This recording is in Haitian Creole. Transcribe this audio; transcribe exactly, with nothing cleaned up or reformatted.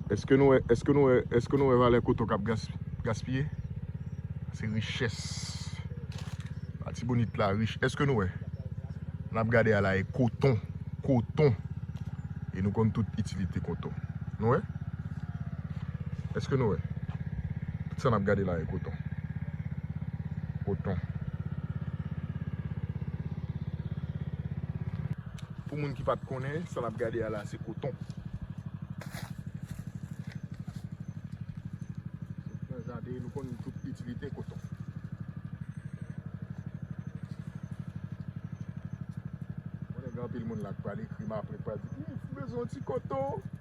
Èske nou wè, èske nou wè, èske nou wè valè koton k ap gas, gaspiye? Se richès. Latibonit la rich. Èske nou wè? N ap gade a la e koton. Koton. E nou konn tout itilite koton. Nou wè? Èske nou wè? Tout sa n ap gade la e koton. Koton. Pou moun ki pa t konnen, sa n ap gade a la se koton. Nan jaden, nou konn tout itilite koton. Konnen gen anpil moun la k pral ekri m apre, k pral di, "Hmm, ou bezwen yon ti koton?"